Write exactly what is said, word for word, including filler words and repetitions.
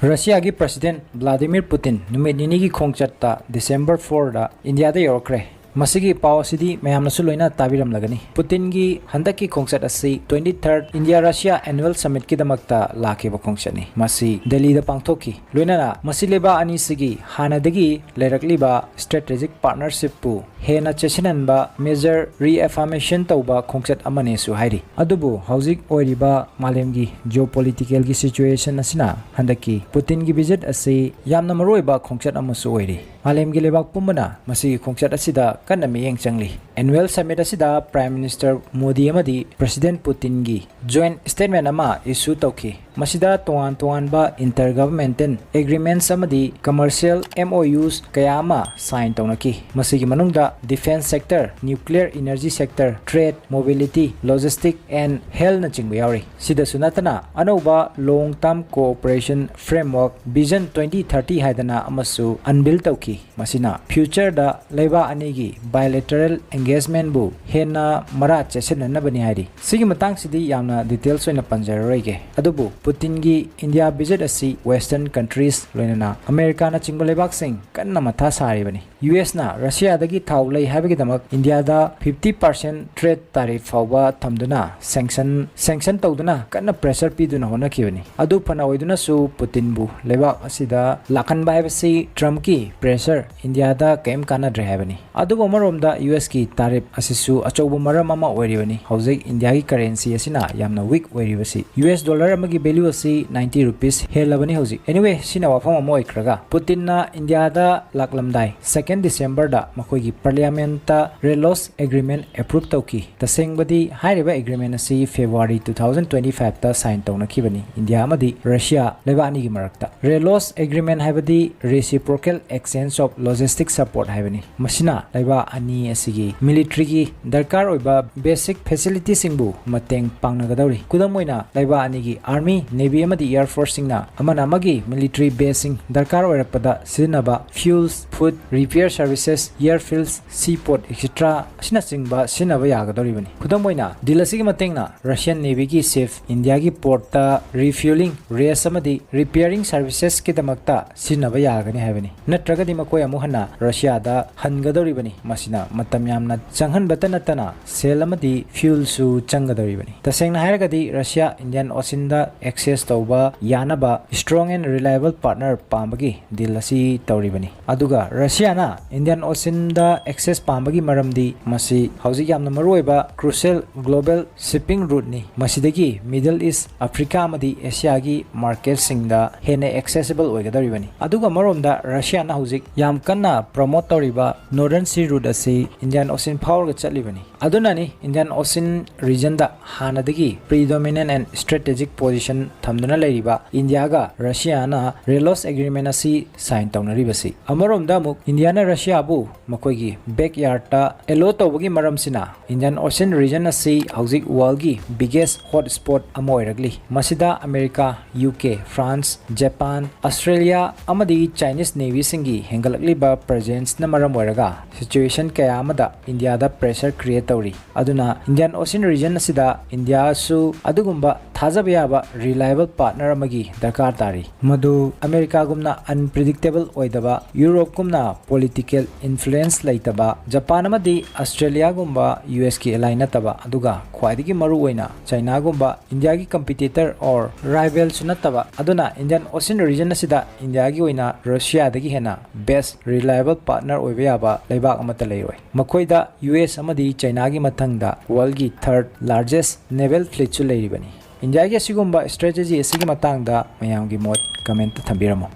ꯔꯁꯤꯌꯥꯒꯤ president ꯚ꯭ꯂꯥꯗꯤꯃꯤꯔ ꯄꯨꯇꯤꯟ ꯅꯨꯃꯤꯠ ꯅꯤꯅꯤꯒꯤ ꯈꯣꯡꯆꯠꯇ December ꯐꯣꯔꯗ ꯏꯟꯗꯤꯌꯥꯗ ꯌꯧꯔꯛꯈ꯭ꯔꯦ꯫ ꯃꯁꯤꯒꯤ ꯄꯥꯎ ꯑꯁꯤꯗꯤ ꯃꯌꯥꯝꯅꯁꯨ ꯂꯣꯏꯅ ꯇꯥꯕꯤꯔꯝꯂꯒꯅꯤ꯫ ꯄꯨꯇꯤꯟꯒꯤ ꯍꯟꯗꯛꯀꯤ ꯈꯣꯡꯆꯠ ꯑꯁꯤ twenty third India Russia Annual Summitꯀꯤꯗꯃꯛꯇ ꯂꯥꯛꯈꯤꯕ ꯈꯣꯡꯆꯠꯅꯤ꯫ ꯃꯁꯤ ꯗꯦꯜꯂꯤꯗ ꯄꯥꯡꯊꯣꯛꯈꯤ꯫ ꯂꯣꯏꯅꯅ ꯃꯁꯤ ꯂꯩꯕꯥꯛ ꯑꯅꯤꯁꯤꯒꯤ ꯍꯥꯟꯅꯗꯒꯤ ꯂꯩꯔꯛꯂꯤꯕ strategic partnershipꯄꯨ ꯍꯦꯟꯅ ꯆꯦꯠꯁꯤꯟꯍꯟꯕ major reaffirmation ꯇꯧꯕ ꯈꯣꯡꯆꯠ ꯑꯃꯅꯦꯁꯨ ꯍꯥꯏꯔꯤ꯫ ꯑꯗꯨꯕꯨ ꯍꯧꯖꯤꯛ ꯑꯣꯏꯔꯤꯕ ꯃꯥꯂꯦꯝꯒꯤ geopoliticalꯒꯤ situation ꯑꯁꯤꯅ ꯍꯟꯗꯛꯀꯤ ꯄꯨꯇꯤꯟꯒꯤ visit ꯑꯁꯤ ꯌꯥꯝꯅ ꯃꯔꯨꯑꯣꯏꯕ ꯈꯣꯡꯆꯠ ꯑꯃꯁꯨ ꯑꯣꯏꯔꯤ꯫ ꯃꯥꯂꯦꯝꯒꯤ ꯂꯩꯕꯥꯛ ꯄꯨꯝꯕꯅ ꯃꯁꯤꯒꯤ ꯈꯣꯡꯆꯠ ꯑꯁꯤꯗ ꯀꯟꯅ ꯃꯤꯠꯌꯦꯡ ꯆꯪꯂꯤ꯫ Annual Summit ꯑꯁꯤꯗ Prime Minister ꯃꯣꯗꯤ ꯑꯃꯗꯤ President ꯄꯨꯇꯤꯟꯒꯤ joint statement ꯑꯃ issue ꯇꯧꯈꯤ꯫ ꯃꯁꯤꯗ ꯇꯣꯉꯥꯟ ꯇꯣꯉꯥꯟꯕ intergovernmental agreements ꯑꯃꯗꯤ commercial MOUs ꯀꯌꯥ ꯑꯃ sign ꯇꯧꯅꯈꯤ꯫ ꯃꯁꯤꯒꯤ ꯃꯅꯨꯡꯗ defence sector, nuclear energy sector, trade, mobility, logistic and healthꯅꯆꯤꯡꯕ ꯌꯥꯎꯔꯤ꯫ ꯁꯤꯗꯁꯨ ꯅꯠꯇꯅ ꯑꯅꯧꯕ long term cooperation framework Vision twenty thirty ꯍꯥꯏꯗꯅ ꯑꯃꯁꯨ unveil ꯇꯧꯈꯤ꯫ ꯃꯁꯤꯅ futureꯗ ꯂꯩꯕꯥꯛ ꯑꯅꯤꯒꯤ bilateral engagementꯕꯨ ꯍꯦꯟꯅ ꯃꯔꯥ ꯆꯦꯠꯁꯤꯟꯅꯅꯕꯅꯤ ꯍꯥꯏꯔꯤ꯫ ꯁꯤꯒꯤ ꯃꯇꯥꯡꯁꯤꯗꯤ ꯌꯥꯝꯅ details ꯑꯣꯏꯅ ꯄꯟꯖꯔꯔꯣꯏꯒꯦ꯫ ꯑꯗꯨꯕꯨ ꯄꯨꯇꯤꯟꯒꯤ ꯏꯟꯗꯤꯌꯥ visit ꯑꯁꯤ Western countries ꯂꯣꯏꯅꯅ ꯑꯃꯦꯔꯤꯀꯥꯅꯆꯤꯡꯕ ꯂꯩꯕꯥꯛꯁꯤꯡ ꯀꯟꯅ ꯃꯊꯥ ꯁꯥꯔꯤꯕꯅꯤ꯫ ꯌꯨ ꯑꯦꯁꯅ ꯔꯁꯤꯌꯥꯗꯒꯤ ꯊꯥꯎ ꯂꯩ ꯍꯥꯏꯕꯒꯤꯗꯃꯛ ꯏꯟꯗꯤꯌꯥꯗ fifty percent trade tariff ꯐꯥꯎꯕ ꯊꯝꯗꯨꯅ sanction, sanction ꯇꯧꯗꯨꯅ ꯀꯟꯅ pressure ꯄꯤꯗꯨꯅ ꯍꯣꯠꯅꯈꯤꯕꯅꯤ꯫ ꯑꯗꯨ ꯐꯅ ꯑꯣꯏꯗꯨꯅꯁꯨ ꯄꯨꯇꯤꯟꯕꯨ ꯂꯩꯕꯥꯛ ꯑꯁꯤꯗ ꯂꯥꯛꯍꯟꯕ ꯍꯥꯏꯕꯁꯤ Trumpꯀꯤ pressure ꯏꯟꯗꯤꯌꯥꯗ ꯀꯔꯤꯝ ꯀꯥꯟꯅꯗ꯭ꯔꯦ ꯍꯥꯏꯕꯅꯤ꯫ ꯑꯗꯨꯕꯨ ꯑꯃꯔꯣꯝꯗ ꯌꯨ ꯑꯦꯁꯀꯤ tariff ꯑꯁꯤꯁꯨ ꯑꯆꯧꯕ ꯃꯔꯝ ꯑꯃ ꯑꯣꯏꯔꯤꯕꯅꯤ꯫ ꯍꯧꯖꯤꯛ ꯏꯟꯗꯤꯌꯥꯒꯤ currency ꯑꯁꯤꯅ ꯌꯥꯝꯅ weak ꯑꯣꯏꯔꯤꯕꯁꯤ, ꯌꯨ ꯑꯦꯁ dollar ꯑꯃꯒꯤ value ꯑꯁꯤ ninety rupees ꯍꯦꯜꯂꯕꯅꯤ ꯍꯧꯖꯤꯛ꯫ Anyway, ꯁꯤꯅ ꯋꯥꯐꯝ ꯑꯃ ꯑꯣꯏꯈ꯭ꯔꯒ, ꯄꯨꯇꯤꯟꯅ ꯏꯟꯗꯤꯌꯥꯗ ꯂꯥꯛꯂꯝꯗꯥꯏ second Decemberꯗ ꯃꯈꯣꯏꯒꯤ parliamentꯇ Red Lodge Agreement approve ꯇꯧꯈꯤ꯫ ꯇꯁꯦꯡꯕꯗꯤ ꯍꯥꯏꯔꯤꯕ agreement ꯑꯁꯤ February two thousand twenty fiveꯇ sign ꯇꯧꯅꯈꯤꯕꯅꯤ, ꯏꯟꯗꯤꯌꯥ ꯑꯃꯗꯤ ꯔꯁꯤꯌꯥ ꯂꯩꯕꯥꯛ ꯑꯅꯤꯒꯤ ꯃꯔꯛꯇ꯫ Red Lodge Agreement ꯍꯥꯏꯕꯗꯤ Reciprocal Exchange of Logistic Support ꯍꯥꯏꯕꯅꯤ꯫ ꯃꯁꯤꯅ ꯂꯩꯕꯥꯛ ꯑꯅꯤ ꯑꯁꯤꯒꯤ militaryꯒꯤ ꯗꯔꯀꯥꯔ ꯑꯣꯏꯕ basic facilityꯁꯤꯡꯕꯨ ꯃꯇꯦꯡ ꯄꯥꯡꯅꯒꯗꯧꯔꯤ꯫ ꯈꯨꯗꯝ ꯑꯣꯏꯅ, ꯂꯩꯕꯥꯛ ꯑꯅꯤꯒꯤ army Navy ꯑꯃꯗꯤ Air Forceꯁꯤꯡꯅ ꯑꯃꯅ ꯑꯃꯒꯤ military baseꯁꯤꯡ ꯗꯔꯀꯥꯔ ꯑꯣꯏꯔꯛꯄꯗ ꯁꯤꯖꯤꯟꯅꯕ fuels, food, repair services, airfields, seaport, etcetera ꯑꯁꯤꯅꯆꯤꯡꯕ ꯁꯤꯖꯤꯟꯅꯕ ꯌꯥꯒꯗꯧꯔꯤꯕꯅꯤ꯫ ꯈꯨꯗꯝ ꯑꯣꯏꯅ, deal ꯑꯁꯤꯒꯤ ꯃꯇꯦꯡꯅ Russian Navyꯒꯤ ship ꯏꯟꯗꯤꯌꯥꯒꯤ portꯇ refueling, rest ꯑꯃꯗꯤ repairing servicesꯀꯤꯗꯃꯛꯇ ꯁꯤꯖꯤꯟꯅꯕ ꯌꯥꯒꯅꯤ ꯍꯥꯏꯕꯅꯤ꯫ ꯅꯠꯇ꯭ꯔꯒꯗꯤ ꯃꯈꯣꯏ ꯑꯃꯨꯛ ꯍꯟꯅ ꯔꯁꯤꯌꯥꯗ ꯍꯟꯒꯗꯧꯔꯤꯕꯅꯤ꯫ ꯃꯁꯤꯅ ꯃꯇꯝ ꯌꯥꯝꯅ ꯆꯪꯍꯟꯕꯇ ꯅꯠꯇꯅ ꯁꯦꯜ ꯑꯃꯗꯤ fuelꯁꯨ ꯆꯪꯒꯗꯧꯔꯤꯕꯅꯤ꯫ ꯇꯁꯦꯡꯅ ꯍꯥꯏꯔꯒꯗꯤ ꯔꯁꯤꯌꯥ Indian Oceanꯗ access ꯇꯧꯕ ꯌꯥꯅꯕ strong and reliable partner ꯄꯥꯝꯕꯒꯤ deal ꯑꯁꯤ ꯇꯧꯔꯤꯕꯅꯤ꯫ ꯑꯗꯨꯒ ꯔꯁꯤꯌꯥꯅ Indian Oceanꯗ access ꯄꯥꯝꯕꯒꯤ ꯃꯔꯝꯗꯤ ꯃꯁꯤ ꯍꯧꯖꯤꯛ ꯌꯥꯝꯅ ꯃꯔꯨꯑꯣꯏꯕ crucial global shipping routeꯅꯤ꯫ ꯃꯁꯤꯗꯒꯤ Middle East, Africa ꯑꯃꯗꯤ Asiaꯒꯤ marketꯁꯤꯡꯗ ꯍꯦꯟꯅ accessible ꯑꯣꯏꯒꯗꯧꯔꯤꯕꯅꯤ꯫ ꯑꯗꯨꯒ ꯑꯃꯔꯣꯝꯗ ꯔꯁꯤꯌꯥꯅ ꯍꯧꯖꯤꯛ ꯌꯥꯝ ꯀꯟꯅ promote ꯇꯧꯔꯤꯕ Northern Sea Route ꯑꯁꯤ Indian Ocean ꯐꯥꯎꯔꯒ ꯆꯠꯂꯤꯕꯅꯤ꯫ ꯑꯗꯨꯅꯅꯤ Indian Ocean regionꯗ ꯍꯥꯟꯅꯗꯒꯤ predominant and strategic position ꯊꯝꯗꯨꯅ ꯂꯩꯔꯤꯕ ꯏꯟꯗꯤꯌꯥꯒ ꯔꯁꯤꯌꯥꯅ RELOS agreement ꯑꯁꯤ sign ꯇꯧꯅꯔꯤꯕꯁꯤ꯫ ꯑꯃꯔꯣꯝꯗ ꯑꯃꯨꯛ ꯏꯟꯗꯤꯌꯥꯅ ꯔꯁꯤꯌꯥꯕꯨ ꯃꯈꯣꯏꯒꯤ backyardꯇ allow ꯇꯧꯕꯒꯤ ꯃꯔꯝꯁꯤꯅ Indian Ocean region ꯑꯁꯤ ꯍꯧꯖꯤꯛ worldꯒꯤ biggest hotspot ꯑꯃ ꯑꯣꯏꯔꯛꯂꯤ꯫ ꯃꯁꯤꯗ America, UK, France, Japan, Australia ꯑꯃꯗꯤ Chinese Navyꯁꯤꯡꯒꯤ ꯍꯦꯟꯒꯠꯂꯛꯂꯤꯕ presenceꯅ ꯃꯔꯝ ꯑꯣꯏꯔꯒ situation ꯀꯌꯥ ꯑꯃꯗ ꯏꯟꯗꯤꯌꯥꯗ pressure create ꯇꯧꯔꯤ꯫ ꯑꯗꯨꯅ Indian Ocean region ꯑꯁꯤꯗ ꯏꯟꯗꯤꯌꯥꯁꯨ ꯑꯗꯨꯒꯨꯝꯕ ꯊꯥꯖꯕ ꯌꯥꯕ reliable partner ꯑꯃꯒꯤ ꯗꯔꯀꯥꯔ ꯇꯥꯔꯤ, ꯃꯗꯨ ꯑꯃꯦꯔꯤꯀꯥꯒꯨꯝꯅ unpredictable ꯑꯣꯏꯗꯕ, ꯌꯨꯔꯣꯞꯀꯨꯝꯅ political influence ꯂꯩꯇꯕ, ꯖꯄꯥꯟ ꯑꯃꯗꯤ ꯑꯁꯇ꯭ꯔꯦꯂꯤꯌꯥꯒꯨꯝꯕ USꯀꯤ ally ꯅꯠꯇꯕ, ꯑꯗꯨꯒ ꯈ꯭ꯋꯥꯏꯗꯒꯤ ꯃꯔꯨꯑꯣꯏꯅ ꯆꯥꯏꯅꯥꯒꯨꯝꯕ ꯏꯟꯗꯤꯌꯥꯒꯤ competitor or rivalꯁꯨ ꯅꯠꯇꯕ꯫ ꯑꯗꯨꯅ Indian Ocean region ꯑꯁꯤꯗ ꯏꯟꯗꯤꯌꯥꯒꯤ ꯑꯣꯏꯅ ꯔꯁꯤꯌꯥꯗꯒꯤ ꯍꯦꯟꯅ best reliable partner ꯑꯣꯏꯕ ꯌꯥꯕ ꯂꯩꯕꯥꯛ ꯑꯃꯠꯇ ꯂꯩꯔꯣꯏ꯫ ꯃꯈꯣꯏꯗ US ꯑꯃꯗꯤ ꯆꯥꯏꯅꯥꯒꯤ ꯃꯊꯪꯗ worldꯀꯤ third largest naval fleetꯁꯨ ꯂꯩꯔꯤꯕꯅꯤ꯫ ꯏꯟꯗꯤꯌꯥꯒꯤ ꯑꯁꯤꯒꯨꯝꯕ strategy ꯑꯁꯤꯒꯤ ꯃꯇꯥꯡꯗ ꯃꯌꯥꯝꯒꯤ ꯃꯣꯠ commentꯇ ꯊꯝꯕꯤꯔꯝꯃꯨ꯫